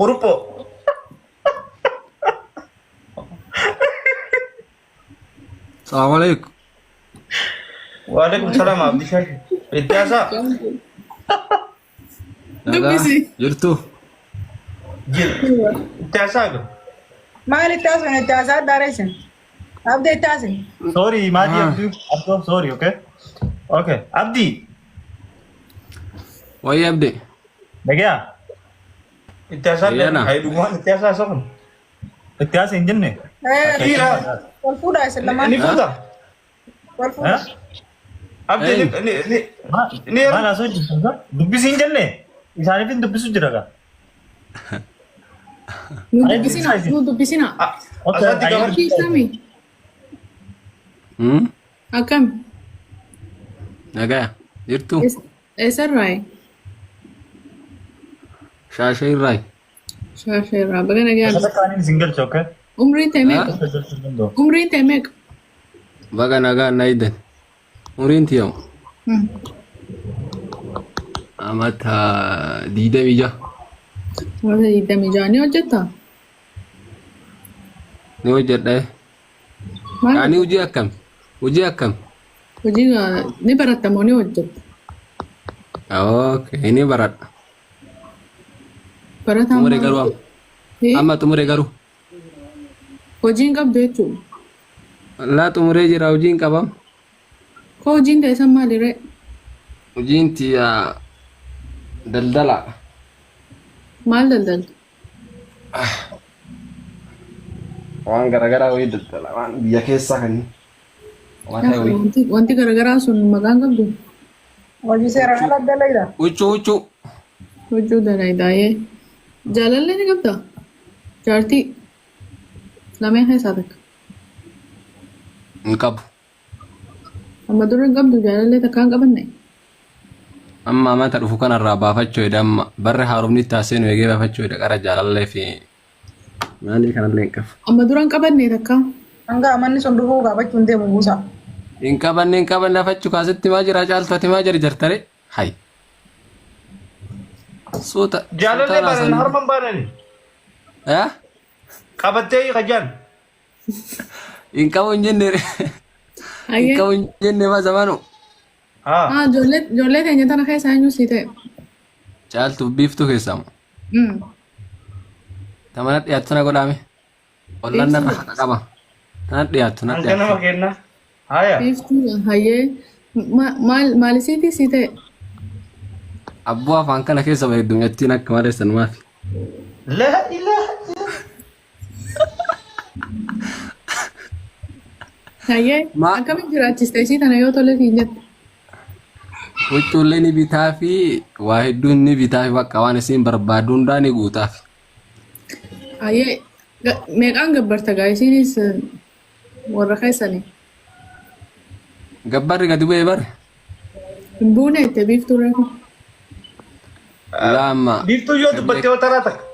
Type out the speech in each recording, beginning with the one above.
Kuruphoo. Salaamu alaikum. Waalaikum salaam Abdii Shaashi. Itti haasaa. Nagaa Dubbisi. jirtu? Jira. Itti haasaa gaa. Maal itti haasofne itti haasaa adda isin. Abdee itti haasofne. Sorry, Madi Ah. Abdi. Abdo, sorry, okay? Okay. Abdi, Wayii abde. nagaya. Itti haasaa Ayyaana. Hayi dhugumaan itti haasaa isa kun. Itti haasa hin jenne? Dhiira. Wal fuudhaa isin lamaan. Ni fuuta. Wal fuudhaa. Eh? Abdii Hey. ni ni ni Maal haasoo jirtu? Dubbisi hin jenne? Isaaniif hin dubbisu jira gaa. Nu dubbisina, nu dubbisina. Okay, Asatti ayyee. gaafadhu. Abdii akkamii? Hmm? Akkam? Nagaa jirtu? Eessarraayi? Shaashee irraayi. Shaasheerraa. Baga nagaa Bakka takka aniin isin galcha, okay? Umriin ta'e meeqa? Bakka galchuu hin danda'u. Umriin ta'e meeqa? Baga nagaa naayiden. Umriin tiyamu. Amata 26. Amata 26 ni hojjettaa? Ni hojjedha. Maal Ani hojii akkam? Hojii akkam? Hojii ni baratta moo ni hojjetta? Okay, ni baradha. Barataan Xumure maal? garuu amma. Eh? Amma xumure garuu. Hojii hin qabdu jechuudha. Laa xumuree jira hojiin qabam. Koo hojiin ta'e san maali ree? Hojiin tiyya daldala. Maal daldalta? Waan garaagaraa wayii daldala. Waan biyya keessaa kan waan ta'e wayii. Wanti garaagaraa sun maqaan qabdu? Hojii seeraan ala dalayda. Huccuu huccuu. Hojii dalaydaayee. Jaalallee ni qabdaa? Jaartii lameen keessaa takka. Hin qabu. Amma dura hin qabdu jaalallee takka hin qabanne. Amma amata dhufu kanarraa baafachuu jedha amma barri haaromni itti haasee nu eegee baafachuu jedha qara jaalallee fi maalii kanallee hin qabu. Amma dura hin qabanne takka. Hanga amanni sun dhufuu gaafachuu hin deemu buusa. Hin qabanne hin qabanne afachuu kaasitti maa jira caaltu ati maa jira jartare hay. Suuta Jaalallee suutaan baanan haasanii. harman baanani. Eh? Qabattee kajaan. Hin qabu hin jenne. Hin Hayyee. qabu hin jenne maa zamanu. Haa. Ah, ijoollee teenya tana keessa eenyu sii ta'e? Caaltu biiftuu keessaa moo? Tamana dhiyaatu tana godhaame. Ollaan narra haqa qaba. Tana dhiyaatu na Hanga nama dhiyaatu. kenna. Haya. Biiftuu hayyee. Maal maalisiitii sii ta'e? Abboo afaan kana keessa bareeddu akka malee sanumaaf. La ilaha. Hayyee akkamiin jiraachiste isii tana yoo tole siin jette? Huccuullee ni bitaa fi waa hedduun ni bitaa fi bakka waan isiin barbaaddu hundaa ni guutaaf. Hayyee meeqaan gabbarta gaa isiinis warra keessanii? Gabbarri gadi bu'ee bare. Hin buune itti biiftuu reefu. Lama. Biiftuu yoo dubbatte yoo taraa takka.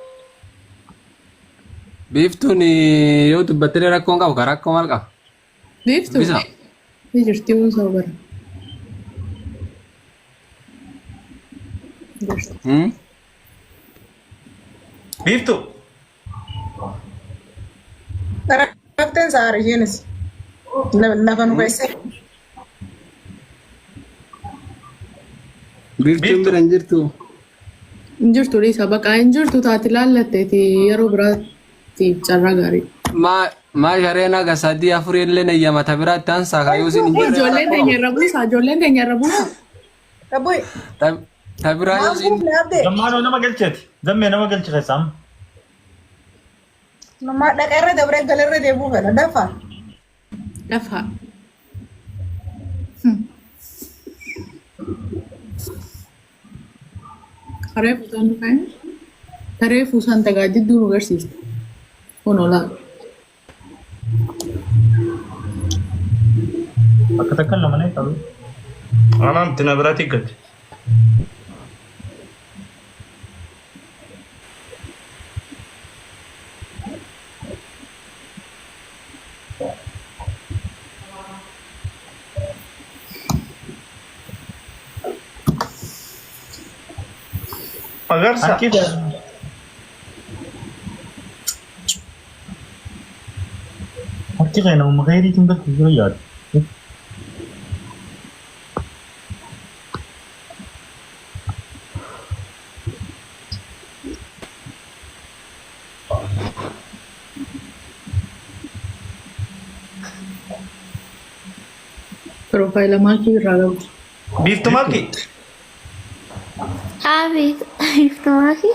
Biiftuun yoo dubbatte rakkoon qabu karaa rakkoo maal qaba? Biiftuu? Dubbisa. Ni jirti buusaa bara. Jirti. Biiftuu. Tarafteen sa'aara isheenis. Lafa nu keessee. Biiftuun Biiftuu. bira hin jirtu. Hin jirtu dhiisa bakka hin jirtu taati laallatteeti yeroo biraatti carraa gaarii. Maa maa shareen haga sadii afurii illee nayyama ta biraatti ansaa kaayuu isin hin jirre. Ijoolleen teenya irra buusa ijoolleen teenya irra buusa. Qabbu'i. Ta biraa yoo Maal isin buufne abdee? Gammaanoo nama galcheeti. Gammee nama galche keessaa amma. Nama dhaqa irra dabree galarra deemuu fedha. Dafa. Dafa. Taree fuusaan dhufee taree fuusaan tagaa jidduu nu agarsiista. Kun olaa. Bakka takka lama nee qabu. Anaan itti na biraatti galche. Magarsa. Harki Namtichi kee namuma keeriitiin galchu jira yaadu. Piroofaayila maakii irraa qabdi. Biiftu maakii. Abeet, biiftuu maakii.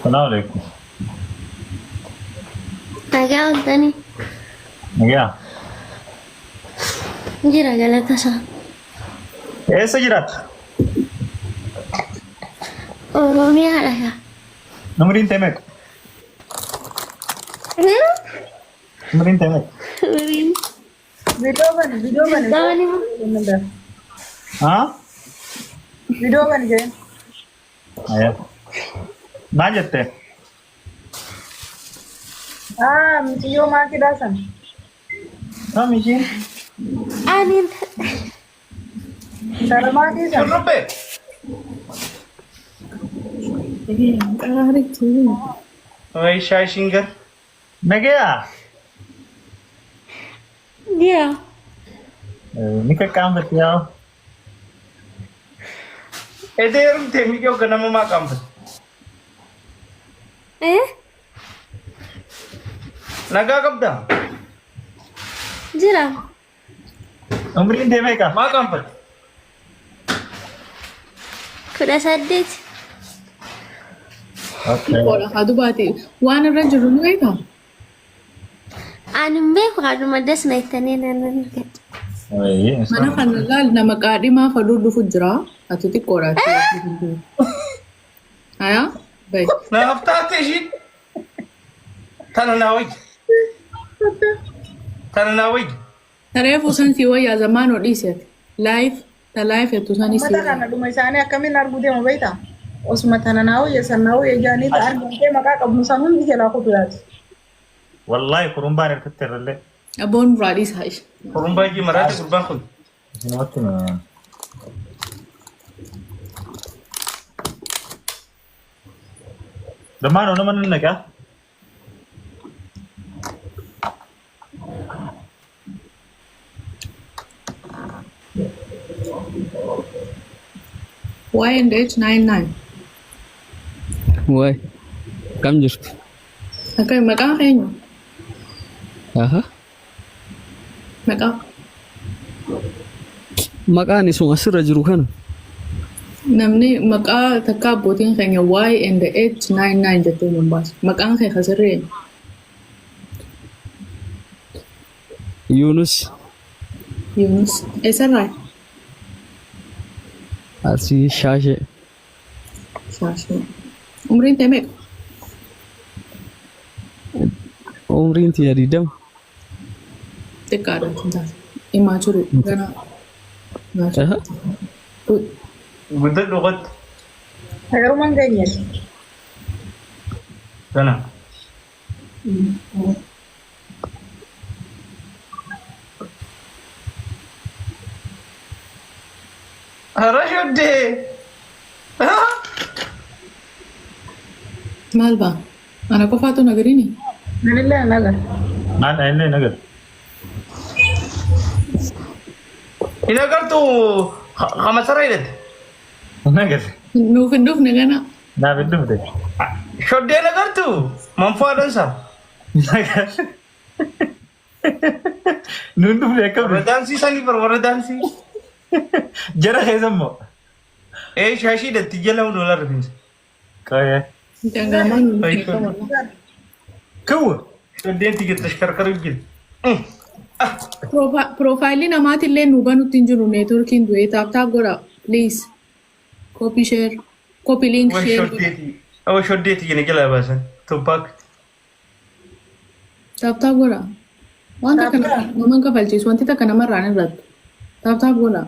Salaamu alaikum. Nagaa ooltanii. Nagaa. Jira galata isaa. Eessa jiraatta? Oromiyaadha kaa. Umriin tee meeqa? Umriin tee meeqa? Umriin Viidiyoo bani, viidiyoo bani. Jalqabani moo? Haa? Viidiyoo bani jeen. Ayya. Maal jette? Ah, mucayyoo maakidhaa sana. Kam ishiin? Ani Sana maakii sana. Shurrubbee. Qaraaritti. Wayi shaashiin gar. Nagayaa? jira. Ni qaqqaanfatti yaa. Edee heerumtee miidhoo ganama maa qaanfatte? Eh? Nagaa qabdaa? Jira. Umriin tee meeqa? Maa qaanfatte? 18. Xiqqoodha haa dubaati. Waan irra jiru ni beekaa? Ani hin beeku haadhuma das na ittanii nan argadhe. Mana kana laal nama qaadhimaa faduu dhufu jira. Ati xiqqoodha. Hayaa? Bayi. Naaf taate ishiin. Tana naa wayya. Tana naa wayya. Tareefu san si wayyaa zamaanoo dhiisi ati. Live ta live jettu sanii si Uummata wayyaa. kana dhuma isaanii akkamiin arguu deemu beektaa? Osuma tana naa wayya san naa wayya jaanii ta argamtee maqaa qabnu san hundi jalaa kutu yaati. Wallaahi kurumbaan hirkatte irrallee. Abboon duraa dhiisaa ishee. Kurumbaa ijji maraate gurbaan kun. Isinumatti hima. Dhammaan nama nan naqaa. Y and H 99. Waay, kam jirtu? Akka maqaa eenyu? Aha. Maqaa. Maqaan isuma asirra jiru kana. Namni maqaa takka abbootiin keenya Y and H 99 jettee hin baasu. Maqaan kee kasirri eenyu? Yunus. Yunus. Eessarraa? Asii Shaashee. Shaashee. Umriin tee meeqa? Umriin tiyya 20. Xiqqaadha hin taate. Immature ganaa. Aha. Guddadhu qottu. Heeruma hin geenye. Kana. Hara shoddee. Maal ba'a? Ana qofaatu nagarini? Anillee hin agarre. Maal illee hin agarre. Hin agartu kamasara hidhate. Hin agarre. Nuuf hin dhufne gana. Naaf hin dhufte. Shoddeen agartu manfaa dhansa. Hin agarre. Nuun dhufne akkam Warra daansii sanii bar warra daansii. Jara keessa immoo. Ee shaashii hidhatti jala hundola rifeensa. Qoyee. Dangaamaa nuuf hin dhufne. Kiwwa. Shoddeen tiyya tashkarkaru jira. Piroofaayilii namaatillee nu banutti hin jiru neetworkiin du'ee tap tap godha please. Copy share. Copy link Way share godha. shoddeeti. Awwa shoddeeti jina jalaa baasan. Tupac. Tap tap godha. Waan takka nama hin kafalchiisu wanti takka namarraan irratti. Tap tap godha.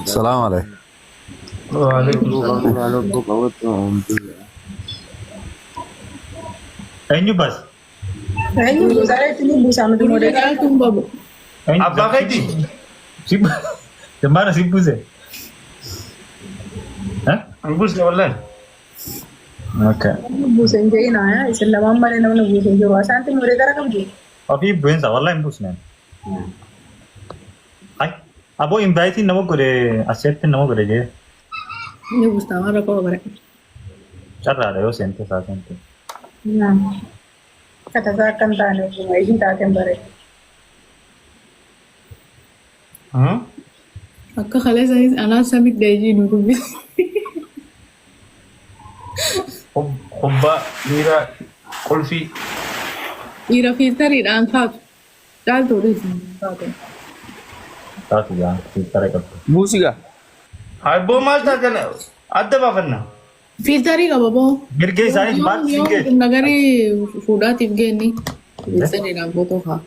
Salaam alaikum. Waalaikum salaam. Eenyu baas? Eenyu buusaa itti buusaa nuti Gurra moodeera. caaltuun babu. Eenyu? Abbaa keeti. Si Zammaano si buuse. Eh? Hin buusne wallahi. Okay. Buuse hin jedhina isin lamaan malee namni buuse hin jiru. Asaanti moodeera qabdu. Ofii bu'eensa wallahi hin buusne. Ay, aboo invite nama godhe accept nama godhe jee. Ni buustaa waan rakkoo bare. Carraadha yoo seente isaa seente. Katasaa akka hin taane ofuma ishii taateen bare. Akka kaleessanis anaan samit deejii nu dubbisi. Kubbaa dhiira qulfii. Dhiira fiiltariidhaan kaatu. Caaltuudhis kaatu. Taatu yaa filtara qabdu. Buusigaa. Abboo maal taatan adda baafanna. Fiiltarii qaba boo. Mirga isaaniif maal Yoo si gee? nagarii fuudhaatiif geenni fiiltariidhaan footoo kaa.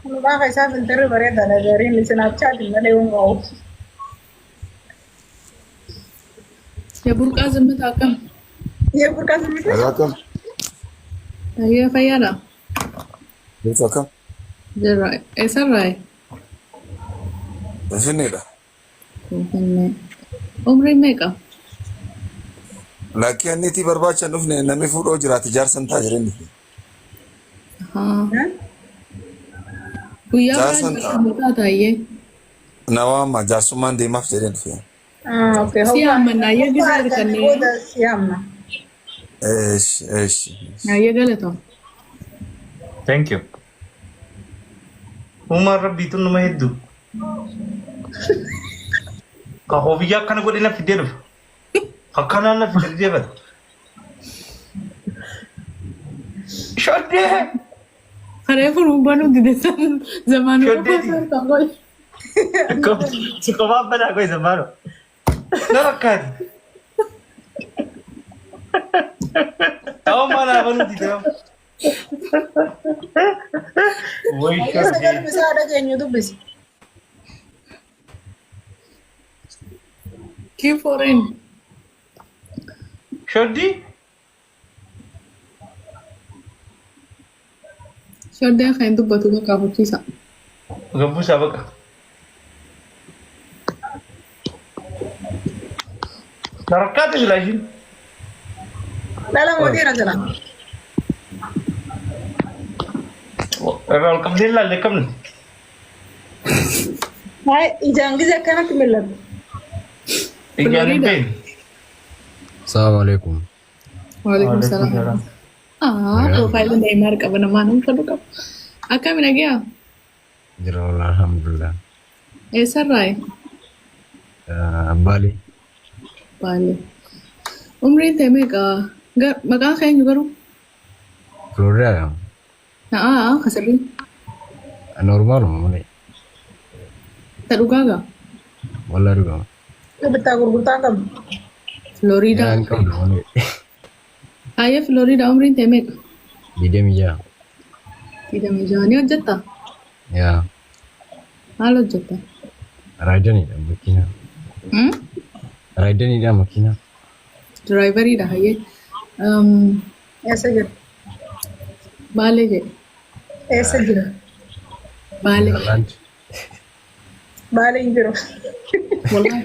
Kun gaafa isaa filtarri bareedaadha gariin isin malee waan qabu. Burqaa zimmitaa akkam? Yee burqaa zimmitaa? Akkam? Ayyaa fayyaadha. Jirtu akkam? Jirra. Eessarraa? Finfinneedha. Finfinnee. Umriin meeqa? Lakkii anniitii barbaacha hin dhufne namni fuudhoo jiraate jaarsa hin ta'a jedheen dhufe. Guyyaa Jaarsa hin ta'a. biraa taayyee. Na waama jaarsummaan deemaaf jedheen dhufe. Okay. Si haammanna ayyee gisee harkannee. Booda si haamna. Eeshi eeshi. Ayyee galatoo. Thank you. Uumaan rabbiitu nama hedduu. Ka hoofiyyaa akkana godhe na fidee dhufa. Akkanaan na fidee deebata. Shoddee. Kareefu banuu dide zamaanuu Shoddeeti. Si kophaan banaa goy Zammaano. Na rakkaati. Ta'uu maal haa banuu dide. Way shoddee. Galmi isaa dhageenyu dubbisi. Q4N. Shoddii. Shoddeen kan hin dubbatu bakka afuchiisa. Gabbuusaa baqa. Na rakkaate silaa ishiin. Dhala mootiira jira. Irraa ol qabdee ilaalle qabne. Hai ijaan gize akkanatti mul'atu. Ijaan hin beekne. Salaamu alaikum. Waalaikum salaam. Ah, profaayilii Neeymaar qaba namaa nama fedhu qaba. Akkami dhagiyaa? Jira wallah alhamdulillah. Eessarraa? Bali. Baalee. Umriin tee meeqa? Maqaan keenyu garuu? Florida. Haa, kasirrii. Normaaluma malee. Ta dhugaa gaa? Wallah dhugama. Bittaa gurgurtaa qabdu. Florida. Yaa hin qabdu malee. Hayyee Florida umriin tee meeqa? 26. 26. Ni hojjettaa? Yaa. Maal hojjetta? Raayidaniidha makiinaa. Hmm? Raayidaniidha makiinaa. Diraayivariidha hayyee. Eessa jira? Baalee jedhe. Eessa jira? Baalee. Netherland. Baalee hin jiru. Wallahi.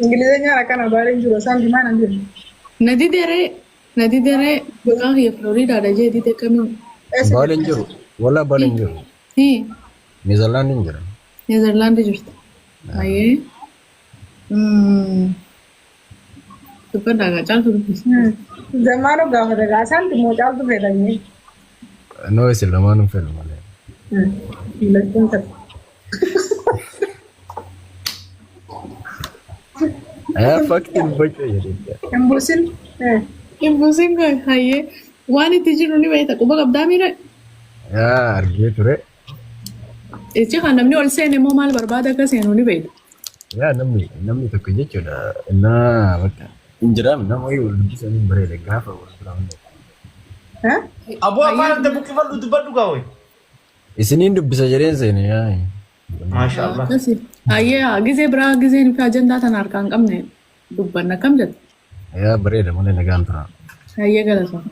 Ingilizeenyaan akkana baalee hin jiru. Isaan diimaan hin jiru. Na dideree. Na dideree maqaan kiyya Floridaadha jee dide kamiin. Eessa Baalee hin jiru. Wallah Baalee hin jiru. Hii. Netherland hin jira. Neezerlaandi jirta. Hayyee. Dubbadhaa gaa caaltu dubbisi. Zammaanoo gaafata gaa isaan immoo caaltu fedhanii. No isin lamaanuu fedhu malee. Lachuun fedhu. Yaa fakti dubbachuu jedhee. Hin buusin. Hin buusin kun hayyee. Waan itti jiru ni beekta quba qabdaa miira. Yaa argee ture. Jechi kan namni ol seene immoo maal barbaada akka seenu ni beekta. Yaa namni tokko jechuudha. Innaa bakka hin jiraam nama wayii wal dubbisanii bareeda gaafa wal biraa hunda. Aboo afaan adda buqqifadhu dubbadhu gaa wayi. Isiniin dubbisa jedheen seene yaa. Maasha Allah. Akkasi. Hayyee gizee biraa gizeen fi ajandaa tana harkaa hin qabne dubbanna akkam jette? Yaa bareeda malee nagaan tura. Hayyee galatoom.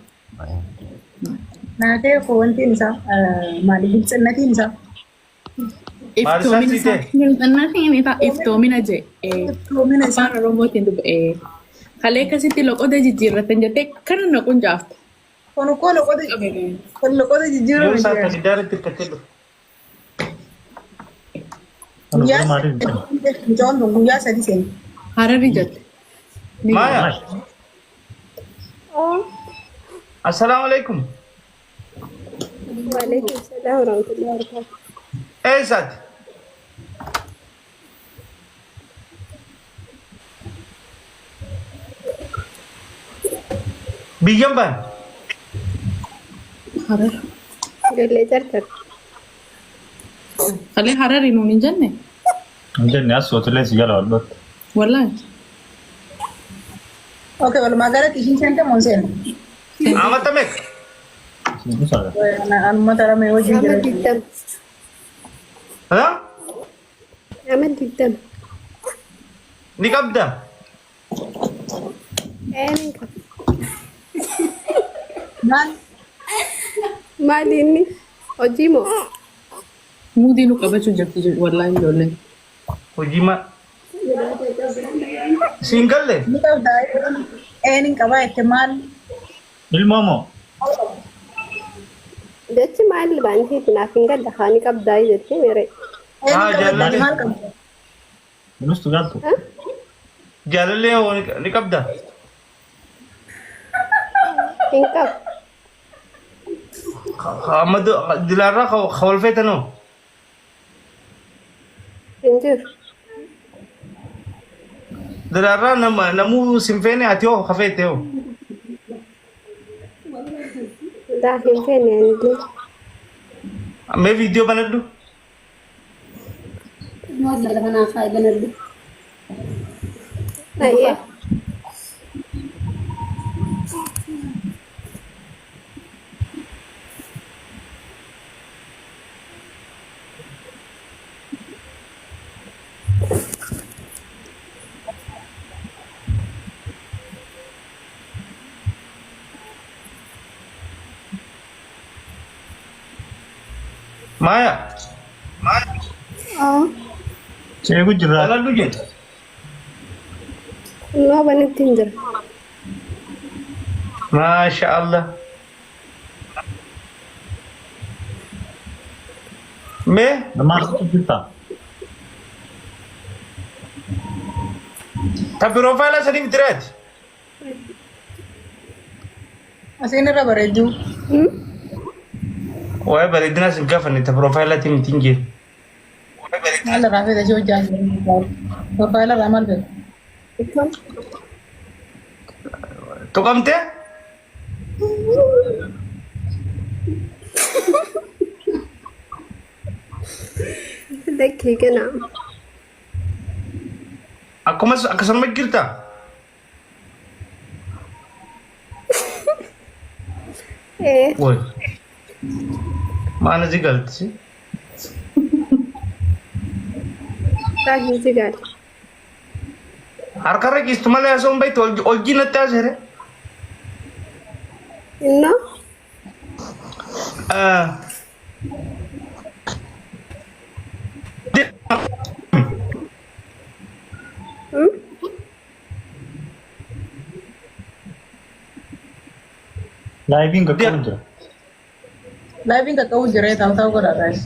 Naatee koo wantiin isaa maali bilchinnatiin isaa. Maal isaan Iftoomina sii isaa ta'e? bilchinnatiin isaa iftoomina jee. Iftoomina isaa. Afaan Oromootiin dubba. Kalee akkasitti loqoda jijjiirratan jettee kana na quncaafte. Kun koo loqoda kun loqoda Yoo jijjiiruu isaa miti. tani daara tirkattee dhufu. Guyyaa mucaan tun guyyaa sadi seeni. Harari jette. Ni Maaya. Assalaamu alaikum. Waalaikum salaam warahmatullahi wabarakatuh. Eessaati? Biyyan baane. Harar. Ijoollee carcar. Kalee harari nuun hin jenne? Hin jenne as sootilee si jala wal Wallaahi. Okay, walumaa galatti ishiin seente moo hin seenne? Amata meeqa? Anuma taramee wajjin Nama jira. 20. Ha? Nama 20. Ni qabda? Ee ni qaba. Maal? Maali inni? Hojii moo? Muudii nu qabachuu jirti jedhu wallaahi ijoolleen. Hojii maal? Siin galle? Ni qabdaa? Een hin qabaa jette maal? Ilmoo moo? Jechi maal baantiiti naaf hin galle haani qabdaa jettee mere. Een Haa, hin qabaa jette jaalladhe. maal qabda? Nustu galtu. Jaalallee hoo ni qabda? Hin qabu. Amma dilaarraa ka wal feetanoo? Hin jiru. Dilaarraa nama namuu sin feene ati hoo ka feete hoo? Daa hin feene anillee. Mee viidiyoo banadhu. Ayyee. Maaya. Oo. Seegu jirraa. Banadhu jette. Kunnoo banitti hin jira. Maasha Allah. Mee Maal jirta? Ta piroofaayila sadii miti reeti. Asiin irra bareedduu. Waa'ee bareedinaa sin gaafanne ta piroofaayilaatii miti hin jeen. Maal irraa fedha ishee hojjaa jiru? Profaayila irraa maal fedha? Tuqamtee? Lakkii gana. Akkumas akkasuma jirta? Ee. Woy. Maana si galti? Daa hin sigaale. Harkarra ciistu malee osoo hin beektu ol jiinatti haasere. Innoo? Laayiviin qaqqabu jira. Laayiviin qaqqabu jira ta'u ta'u godha guys.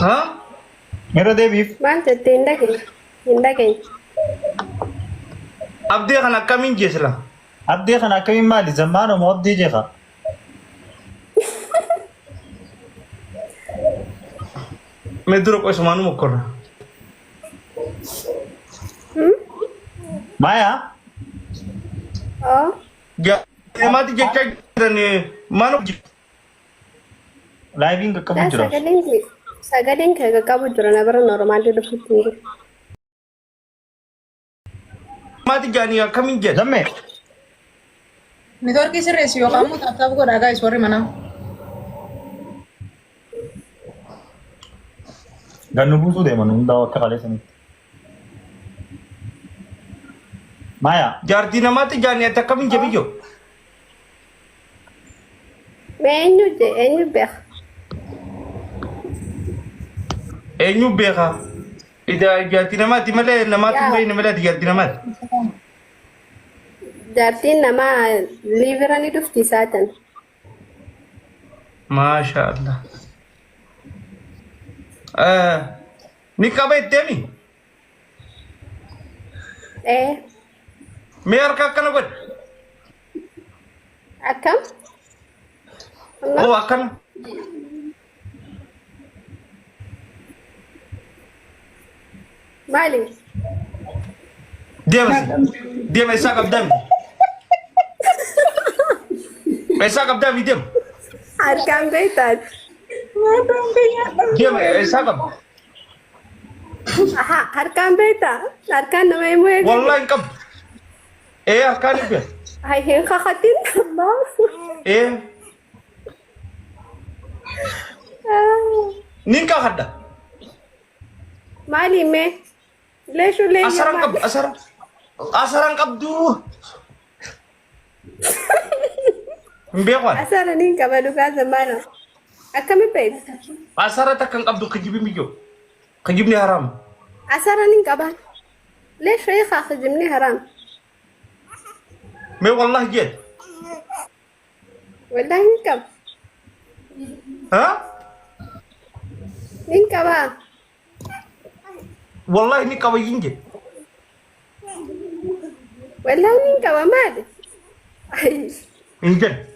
Ha? Irra deebiif. Maal jettee hin dhageenye? Hin dhageenye. Abdii kana akkamiin jeesila? Abdii kana akkamiin maali? Zammaanoo moo abdii jeeqa? Mee dura qoisumaanuu mokkorra. Maaya? Oo. Namaatti jechaa jiran maal Laayiviin qaqqabu Daa jira. sagaleen kee sagaleen kee qaqqabu jira na bira normaalli dhufutti hin jiru. Maati jaanii akkamiin jedha? Zammee. Networkii sirreessi yookaan immoo tap tap godhaa guys warri manaa. Gannu buusuu deeman hundaa akka kaleessanitti. Maaya. Jaartii namaatti jaanni ati akkamiin jabiyyoo? Mee eenyu je eenyu beeka? Eenyu beeka? Ida jaartii namaatti malee namaatti hin beekne malee ati jaartii namaatti. Jaartiin namaa liivira ni dhufti isaatan. Maasha Allah. Ni qaba itteemi? Ee. Mee harka akkana godhi. Akkam? Oo akkana. Maali? Deema deema isaa qabdaa miti. Isaa qabdaa miti deema. Harkaan beektaati. Deema isaa qabda. Aha, harkaan beektaa? Harkaan nama himuu eegale. Wallahi hin qabdu. Ee harkaan hin beeku. Ay, hin kakatin. Ee nin kakadha. Maali mee? Leeshu leeyya Asaran qabdu asara. Asaran qabdu. Hin beeku ani. Asara nin qaba dhugaa zammaana. Akkami beekta? Asara takka hin qabdu kijibni biyyoo. Kijibni haraam. Asara nin qaba. Leeshu eegaa kijibni haraam. Mee wallahi jedhe. Wallahi nin qaba. Ha? Nin qaba. Wallahi ni qaba hin jedhe. Wallahi nin qaba maali? Hin jedhe.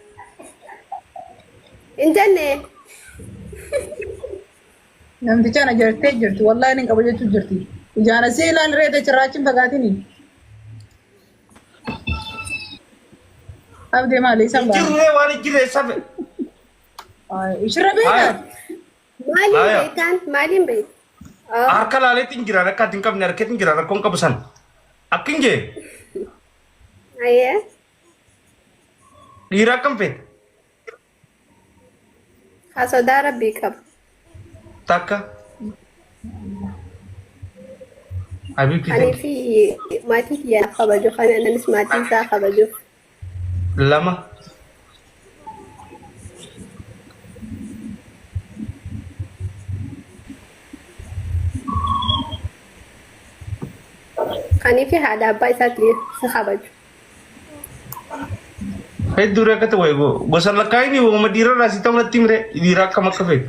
Hin jenne. Namticha ana jartee jirti. Wallahi nin qaba jechuu jirti. Ijaan asii ilaali reeta cirraachi hin fagaatini. Abdee maali isaan baana? Jirree waan hin jirre safe. Ishirra beekaa? Maaliin beektaan? Maaliin beekta? Harka laaleetti hin jiraan akka ati hin qabne harkeetti hin jiraan rakkoon qabu san. Akkin jee Ayyee. dhiira akkam feete? Haa sodaa rabbii qabu. Takka. Habiibti Anii fi maatii kiyyaa kabaju kana anis maatii isaa kabajuuf. Lama. Anii fi haadha abbaa isaatti si kabaju. Hedduu rakkate wayi gosa lakkaa'ini uuma dhiirarraa si ta'u natti himre dhiira akkam akka feete.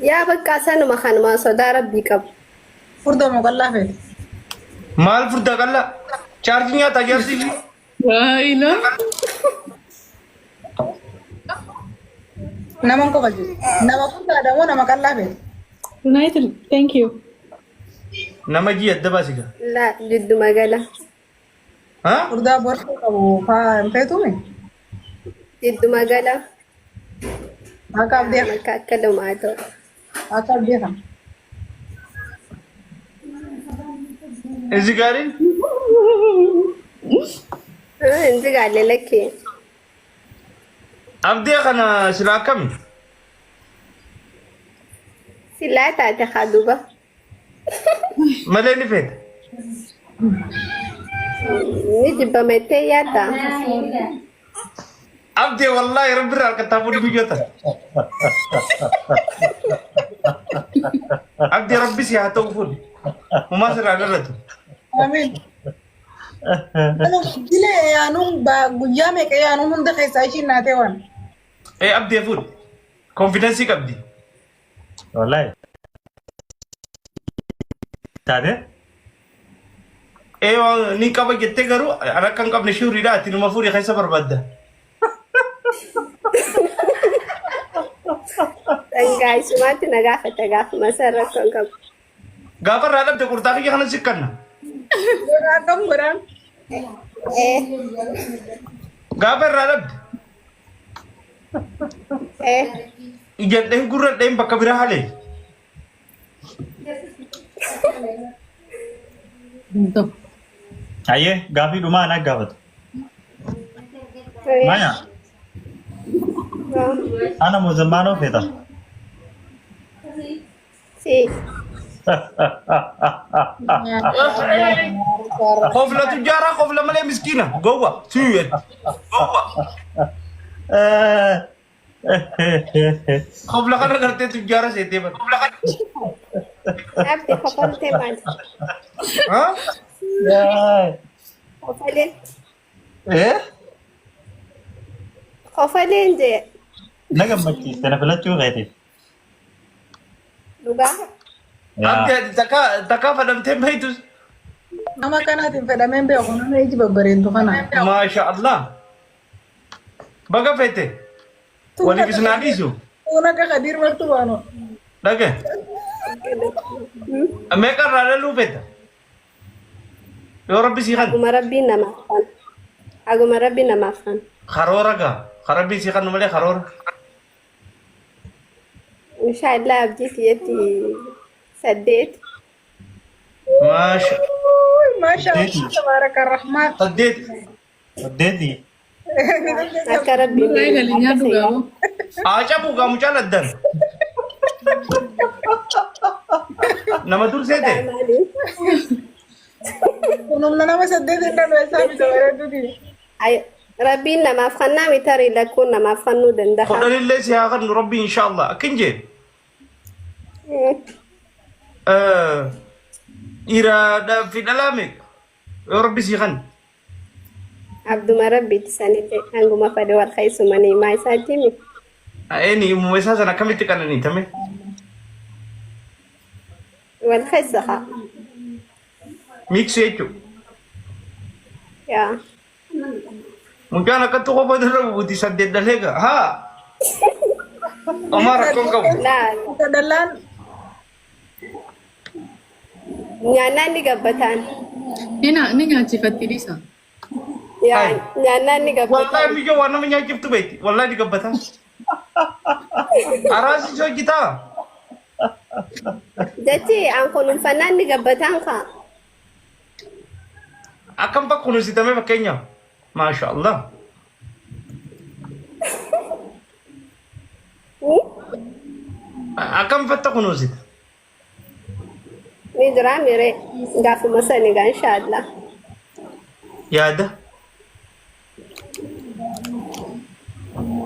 Yaa bakka sanuma kanuma sodaa rabbii qabu. Furdoo moo qal'aa feete? Maal furdaa qal'aa? Chaarjii nyaataa jaarsi ishii. Waayila. Nama hin kofalchiisu. Nama furdaadha moo nama qal'aa feete? United, thank you. Nama jii adda baasi gaa. La jidduma gala. Ha? Furdaa borcee qabu faa hin feetuumi? Jidduma gala. Akka abdii Akka akka dhumaa ta'u. akka abdii kana. Inzi gaariin? Inzi gaalle lakkee. Abdii kana silaa akkami? Silaa taate haa duuba. Malee ni feeta. Ni jibbama jettee yaadda. Abdii wallaahi rabbi irraa harkattaa fuudhi biyyoota. Abdii rabbi si haa ta'u fuudhi. Humaa sirraa dhalatu. Amiin. Jilee yaanuun guyyaa meeqa yaanuun hunda keessaa ishiin naatee waan. Ee abdii fuudhi. Konfidensii qabdi. Wallahi. Taate? Ee ni qaba jettee garuu an akka hin qabne shuuriidha ati numa fuudhi keessa barbaadda. Dhangaa isumaatti na gaafata gaafuma san rakkoo hin qabu. Gaafa irraa dhabde qurxaa kiyya kana sikkanna. Godhaa akkam godhaan? Ee Gaafa irraa dhabde ee ijaan dhahin gurra dhahin bakka biraa halee. Hin ta'u. Hayyee gaafii dhumaa anaa gaafatu. Maya ana moo zammaanoo feeta? Si. Kofla tujjaaraa kofla malee miskiina. Gowwa. Siyuu Gowwa. Kofla kana gartee tujjaara seetee bara. Abdi kofaltee maali? Ha? Kofalee. Eh? Kofaleen jee. Na gammachiiste na filachuu keetiif. Dhugaa. Abdi ati takka takka fadhamtee beektus. Nama kanaatiin fedhameen beeku nama iji babbareeddu kana. Maasha Allah. Baga feete. Waliif isin haa dhiisu. Tuun akka Kadiir martu baanu. Dhage. Meeqa irraa dhaluu feeta? Yoo rabbi sii kan. Haguma rabbiin namaaf kan. Haguma rabbi namaaf kan. Karoora gaa. Ka rabbi sii kanu malee karoora. Inshaallah abdii kiyyatti 8. Maasha. Maasha Allah tabaaraka rahmaan. 8. Saddeeti. Akka rabbiin Nurraa eegalee nyaadhu gaaboo. Haa cabuu gaa mucaan addan. Nama dur seete. Maali? Kun humna nama 8 hin dhalu eessaa bita bareedduuti. Ay, Rabbiin namaaf kannaa mi tarii lakkuun namaaf kannuu danda'a. Kudhanillee si haa kennu rabbi inshallah. Akkin jee. Dhiira fi dhalaa meeqa? Yoo rabbi sii kennu. Abduma rabbiiti sanillee hanguma fedhe wal keessumanii maa isaatti himi. Eeni uumama isaa sana akkamitti qananiitame? Wal keessa haa. Miiksii jechuudha. Yaa. Mucaan akkatti qofa irra buuti 8 dhalee gaa. Haa. Homaa rakkoon qabu. Laa Dallaan nyaannaan ni gabbataan. Ni nyaachifatti dhiisa. Yaa nyaannaan ni Wallahi gabbataan. miyyoo waan nama nyaachiftu beekti. Wallahi ni gabbataa. Araasi si hojjetaa. Jechi an kunuunfannaan ni gabbataan kaa. Akkam bakka kunuunsitamee fakkeenyaaf. Maasha Allah. Akkam fatta kunuunsita? Ni jiraa miree gaafuma sani gaa inshaallah. Yaada.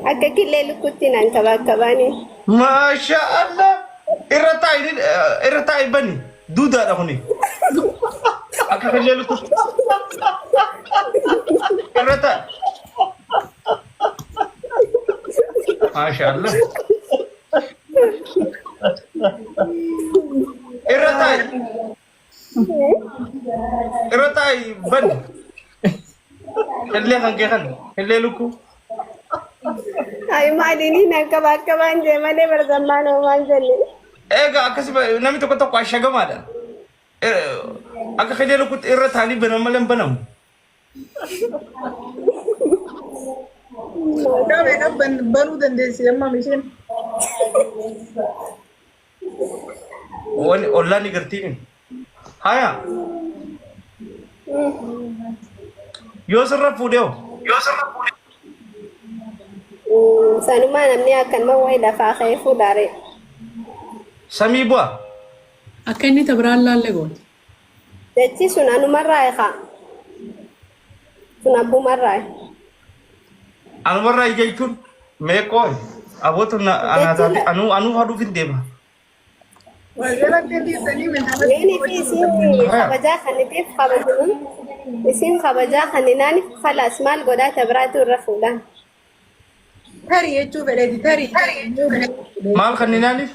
Akka killee lukkutti naan kabaakabaanii. Maasha Allah. Irra taa'i irra taa'i bani. Duudaadha kuni. Akka killee lukkutti. Irra taa'i. Maasha Allah. Irra taa'i. Irra taa'i bani. Killee kan kee kan. Killee lukkuu. Ay maaliin naan kabaakabaan jee malee barzammaan homaan jenne. Egaa akkasuma namni tokko tokko ashagamaadha. Akka killee lukkuutti irra taa'anii banan malee hin banamu. Waggaa meeqa banuu dandeessi amma isheen? Wani ollaan ni gartiin. Haya. Yoo sirra fuudhee hoo? Sanumaa namni akkanuma wayi lafaa ka'ee fuudhaare. Samii bu'a. Akka inni tabiraan laalle gooti. Jechi sun anumarraa eegaa. Sun abbumarraa. Anumarraa jechuun meeqoo abootu anaa taate anuu anuuf haduuf hin deema. Waljalatti dhiisanii Weenii fi isin kabajaa kanitiif kabajuun isin kabajaa kaninaaniif kalaas maal godhaa tabiraatu irra fuudhaan. Tarii jechuu fedheeti tarii. Maal kanninaaniif?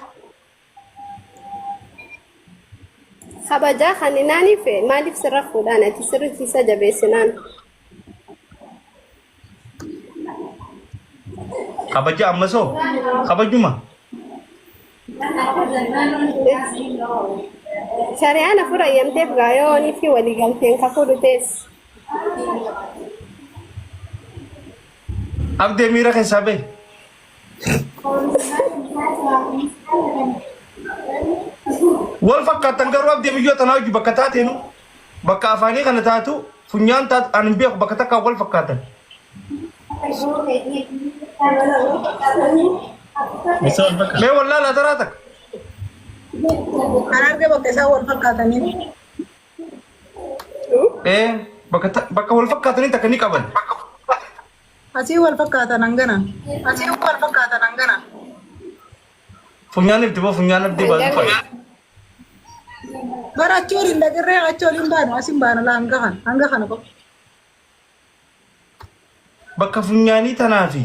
Kabajaa kaninaaniif maaliif sirra fuudhaan ati sirriitti isa jabeessinaan. Kabaja ammasoo kabajuma. Shari'aan afur ayyamteef gaayoonii fi waliigalteen ka fuudhu tees. Abdee miira keessaa bahi. Wal fakkaatan garuu abdee biyyoo tanaa hojii bakka taateenu bakka afaanii kana taatu Funyaan taat ani hin beeku bakka takkaan wal fakkaatan. Isa wal fakkaata. Mee wallaalaa taraa takka. Kan arge bakka isaan wal fakkaatanii. Ee bakka ta- bakka wal fakkaatanii takka ni qaban. Asii wal fakkaatan hangana. Asii wal fakkaatan hangana. Funyaan ifti moo funyaan abdii baasu fa'i. Bara achi waliin dhaqirree achi waliin baanu asin baanu laa hanga kana hanga kana qofa. Bakka funyaanii tanaa fi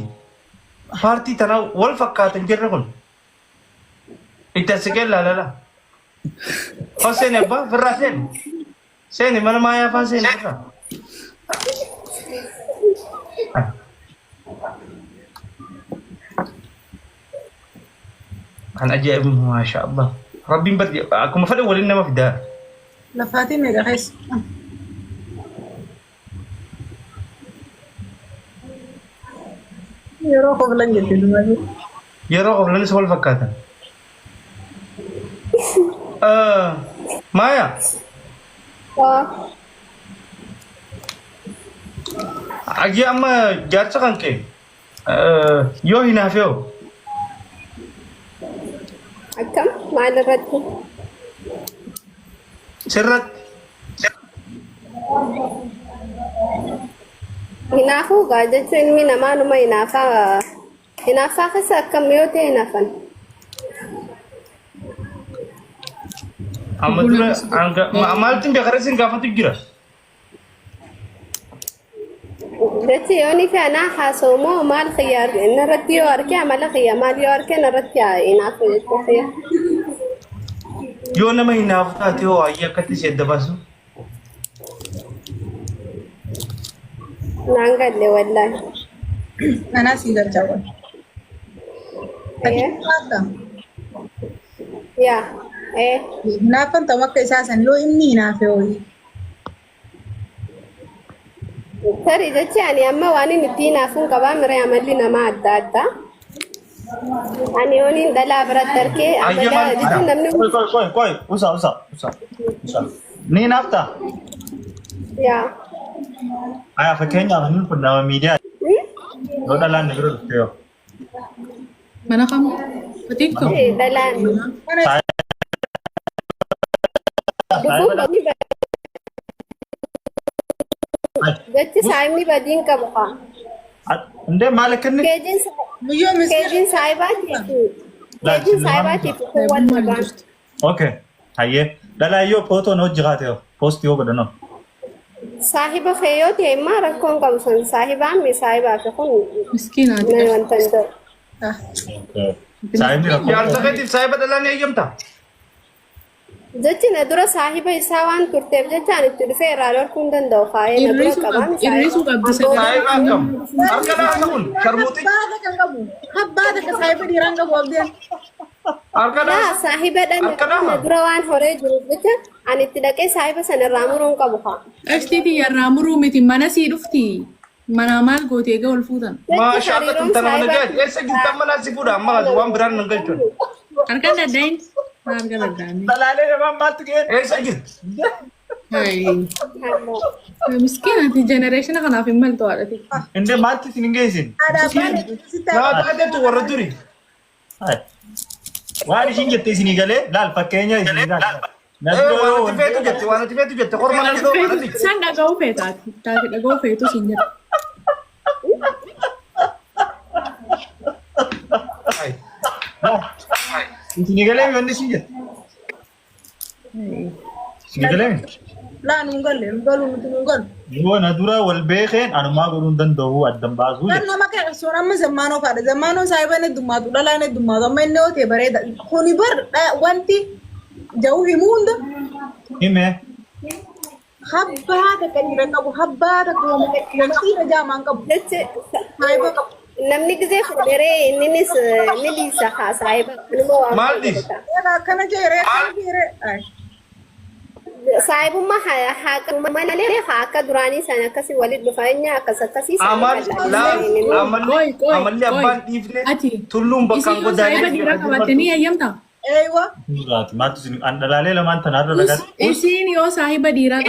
paartii tanaa wal fakkaatan jirre kun. Itti as siqee laalala. Faa seeni abbaa firraa seeni. Seeni mana maayaa faa seeni firraa. Kan ajaa'ibu maasha Allah. Rabbiin bar akkuma fedhe waliin nama fidaa. Lafaatii meeqa keessa? Yeroo koflan jette dubartii. Yeroo koflanis wal fakkaatan. Maaya. Ajii amma jaarsa kan kee yoo hinaafe hoo? Akkam maal irratti? Sirratti. Hinaafuu gaa jechuun ilmi namaa numa hinaafaa hinaaffaa keessa akkam yoo ta'e hinaafan. Amma dura hanga maaltu beekara isin gaafatu jira. Jechi yoo ni fi anaa haasa'u moo maal kiyya narratti yoo arge amala kiyya maal yoo arge narratti hinaafu jechuu kiyya. Yoo nama hinaafu taate hoo ayyee akkatti si adda baasu. Naan galle wallaahi. Anaa sii galchaa qola. Eh, Ati yaa eh Hinaaffan ta'u akka isaa san yoo inni hinaafe hoyi. Tarii jechi ani amma waan inni itti hinaafuun qabaa miree amalli namaa adda addaa. Ani yooniin dhalaa biratti argee Ayya amala maal jechuun namni Qoy qoy qoy qoy usa usa usa usa. Ni hinaaftaa? yaa. Aya fakkeenyaaf inni kun nama miidiyaa yoo dhalaan na bira dhufte yoo. Mana kam? TikTok. Dhalaan Mana dhufuun badii jechi saayimni badiin qabu haa. Indee maal akka inni Keejiin muyyoo miskiin keejiin saayibaatiif keejiin saayibaatiif kun wal maqaan. Okay. Hayyee dhalaa yoo footoon hojii kaate yoo poostii yoo godhanoo. Saahiba kee yoo ta'e immoo rakkoon qabu sun saahibaan mi saahibaa fi kun Miskiina ati na qabdi. wanta hin ta'u. Saayibni rakkoo. Jaarsa keetiif saahiba dhalaa ni eeyyamta? Jechi na dura saahiba isaa waan turteef jecha ani itti dhufee irraa dhorkuu hin danda'u kaa'ee na dura Irrisuu qabaa qabdi. mi saahiba. Irrisuu qabdi An booda Saahiba akkam? Harka dhaasa kun sharmuuxichi. Abbaa takka hin qabu. Abbaa takka saahiba dhiiraa hin qabu abdeen. Harka laa dhaasa. saahiba dhala Harka na dhaha. dura waan horee jiruuf jecha ani itti dhaqee saahiba sana irraa muruu hin qabu kaa. Qashtii tiyya irraa muruu miti mana sii dhufti. Manaa maal goote egaa ol fuutan. Jechi Maasha Allah hariiroon tun tana mana saahibaa gaati. Eessa jirtan manaa si fuudha amma waan biraan nan galchuun. Harka daddaa'in. Harka daddaa'in. Dhalaalee namaan maaltu ga'een? Eessa jirti? Hayi. Miskiina ati generation kanaaf hin maltu haadhati. Indee maaltu isin hin geessin? Haadha abbaan sitti Naa taatetu warra duri. Hai. Waan ishiin jette isinii galee laal fakkeenya isinii laal. Ee waan ati feetu jette waan ati feetu jette korma nan dhoo waan ati. San dhaga'uu feetaati. Taate dhaga'uu feetu siin jedha. Isinii galee wanni ishiin jette. Isinii galee mi? Laa nuun galle nu galu nuti nuun galu. Yoo na dura wal beekeen anumaa godhuu hin danda'u addan baasuu Kan jedhe. nama kan sun amma zammaanoo faadha. Zammaanoon saahiban heddummaatu dhalaan heddummaatu amma inni yoo ta'e bareeda. Kuni bar wanti jahu himuu hunda Hime habbaa takka dhiira qabu habbaa takka wama dhiira jaamaan qabu. Jechi Saahiba qabu. namni gizee fuudheree inninis ni dhiisa haa saahiba kanuma waan Maal dhiisa? godhata. Egaa akkana jeeree akkana jeeree. Ay. Saahibummaa haa qabu malee haa akka duraanii sana akkasii walitti dhufeenya akkas akkasii Amal laal amalli Qoy qoy amalli qoy. abbaan dhiifne Ati tulluun bakkaan isin yoo saahiba godaanee dhiiraa qabaatte ni hayyamtaa? Eeywa. Maaltu isin an dhalaalee lamaan tanaarra dhagaatti. Isiin yoo saahiba dhiiraa